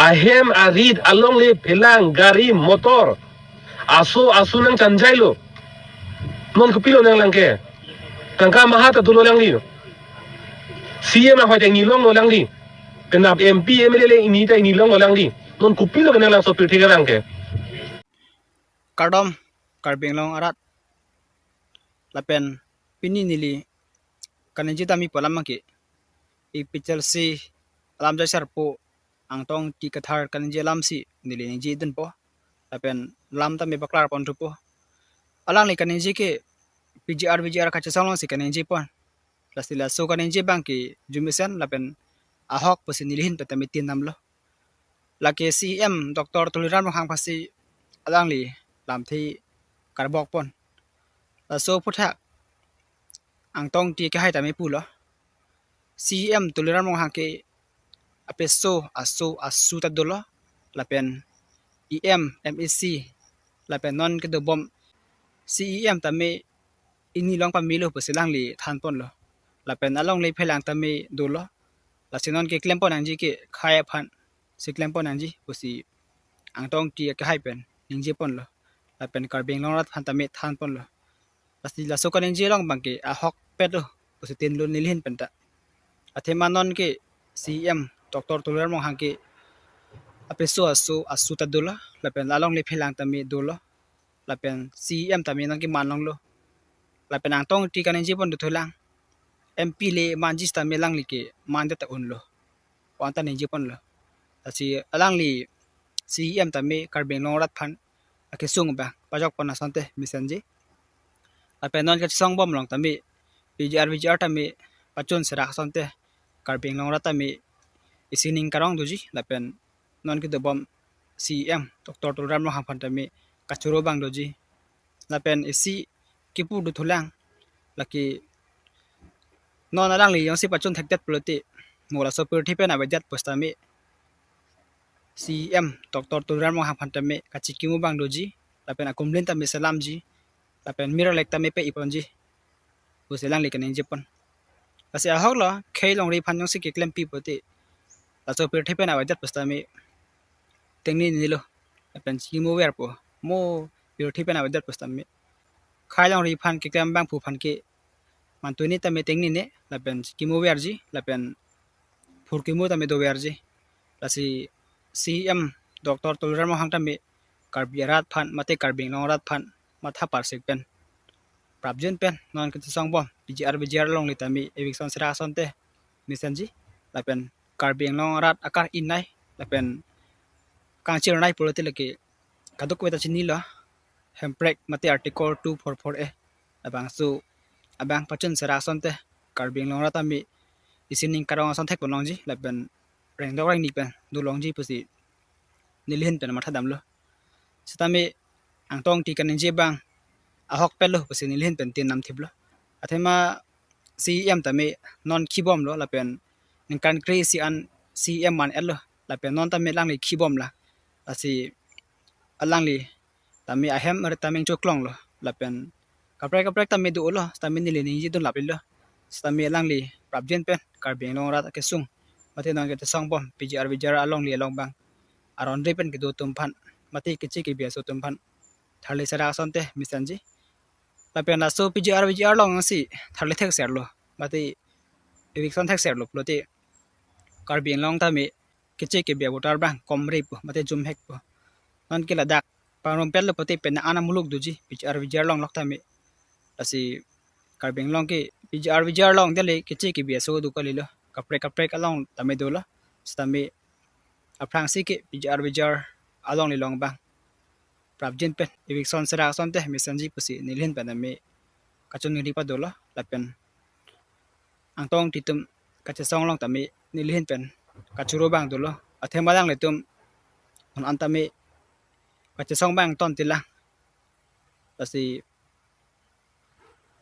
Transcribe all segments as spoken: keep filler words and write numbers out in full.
Ahem arit alongle phelang gari motor aso aso nangchanjailo. Non kopilo nanglang ke? Tangka maha ta dolo langli. C M ahoi ta inilonglo langli. Penap M P, M L A le ini ta inilonglo langli. Non kopilo ke nanglang sopir thik abang ke? Kardom, Karbi Anglong arat. Lapen pini neli kaningje tame pu alam ke, APHLC alam jaisar pu Angtong Ingti Kathar kaningje alam si neli ningje dunpo. Lapen lam tame paklar pon thupo. Alangli kaningje ke P G R V G R kachesong along si kaningje pon. Lasi laso kaningje abang ke arjumesen lapen ahok pusi neli ahin pen tame tin damlo. Lake C E M Doctor Tuliram Ronghang aphansi alangli lamthe karbok pon. Laso aphuthak Angtong Ingti akehai tame pulo. C E M Tuliram Ronghang ke apeso aso asu ta dolo, lapen E M, M A C, lapen non kedobom C E M tame inilong pamelo pusi alangli than ponlo. Lapen alongle phelang tame dolo. Lasi non keklem pon nangji ke khei aphan si klem pon nangji pusi Angtong Ingti akehai pen ningje ponlo. Lapen Karbi Anglong arat aphan tame than ponlo. Lasi laso kaningje along abang ke ahokpet lo pusi tinlo neli ahin pen ta. Athema non ke C E M Doctor Tuliram Ronghang ke apeso aso asu ta dolo, lapen alongle phelang tame dolo. Lapen C E M tame non keman longlo. Lapen Angtong Ingti kaningje pon dothulang. M P le manji sitame alangli ke mandet ta unlo. Pu-an ta ningje ponlo. Lasi alangli C E M tame Karbi Anglong arat aphan akesung abang pajok pon asonte mesenji. Lapen non kachesong bom along tame P G R V G R tame pachun serak asonte Karbi Anglong arat tame isining karong doji, lapen non kedobom C E M Doctor Tuliram Ronghang aphan tame kachoro abang doji. Lapen isi kipu dothulang, lake non alangli jongsi pachun thekdet pulote mo laso pirthe pen avedet pusitame C E M Doctor Tuliram Ronghang aphan tame kachikimo abang doji, lapen akumlin tame selamji, lapen mirror light tame pe-i ponji pusi alangli kaningje pon. Lasi ahoklo, khei longri aphan jongsi keklempi pulote laso pirthe pen avedet pusitame tengnine lo, lapen chikimo verpo, mo pirthe pen avedet pusitame. Khei longri aphan keklem abangphu aphan ke mantu ne tame tengnine, lapen chikimo verji, lapen phurkimo tame doverji. Lasi C E M Doctor Tuliram Ronghang tame Karbi arat aphan mate Karbi Anglong arat aphan matha parsik pen prapjin pen non kachesong bom P G R V G R alongle tame eviction serak asonte mesenji, lapen Karbi Anglong arat akar-inai lapen kangchirnai pulote lake kadokave ta chinilo, hemprek mate Article two four four A labangso abang pachun serak asonte Karbi Anglong arat tame isining karong ason thek pon longji, lapen rengdok rengni pen dolongji pusi neli ahin pen matha damlo. Sitame Angtong Ingti kaningje abang ahokpet lo pusi neli ahin pen tin nam thiplo. Athema C E M tame non khibomlo, lapen ningkan kre-isi an C E M man-etlo, lapen non tame alangli khibomlang. Lasi alangli tame ahem arit tame choklonglo, lapen kaprek kaprek tame dolo, sitame neli ningje dun laplilo. Sitame alangli prapjin pen Karbi Anglong arat akesung mate non kachesong bom P G R V G R alongle along abang aron ri pen kedo atum aphan mate keche kebi aso atum aphan tharli serak asonte mesenji. Lapen laso P G R V G R along si tharli thekserlo mate eviction thekserlo pulote Karbi Anglong tame keche kebi avoter abang komrepo mate jumhekpo. Non ke ladak pangrumpetlo pulote penang an amuluk doji P G R V G R along lok tame. Lasi Karbi Anglong ke P G R V G R along dele keche kebi aso do kalilo, kaprek kaprek along tame dolo. Sitame aphrangsi ke P G R V G R alongle along abang prapjin pen eviction serak asonte mesenji pusi neli ahin pen tame kachoningri padolo, lapen Angtong Ingti atum kachesong along tame neli ahin pen kachoro abang dolo. Athema alanglitum non an tame kachesong abang ton tilang. Lasi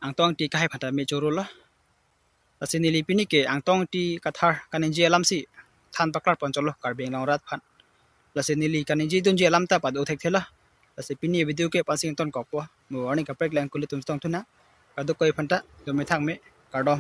Angtong Ingti akehai aphan tame chorolo. Lasi neli pini ke Angtong Ingti Kathar kaningje alam si than paklar pon cholo Karbi Anglong arat aphan. Lasi neli kaningje dunji alam ta pado thekthelo. Lasi pini video ke la-ansi ton kokpo. Mo arni kaprek lang kulit tum tong thuna. Kadokave aphan ta, dome thakme, kardom.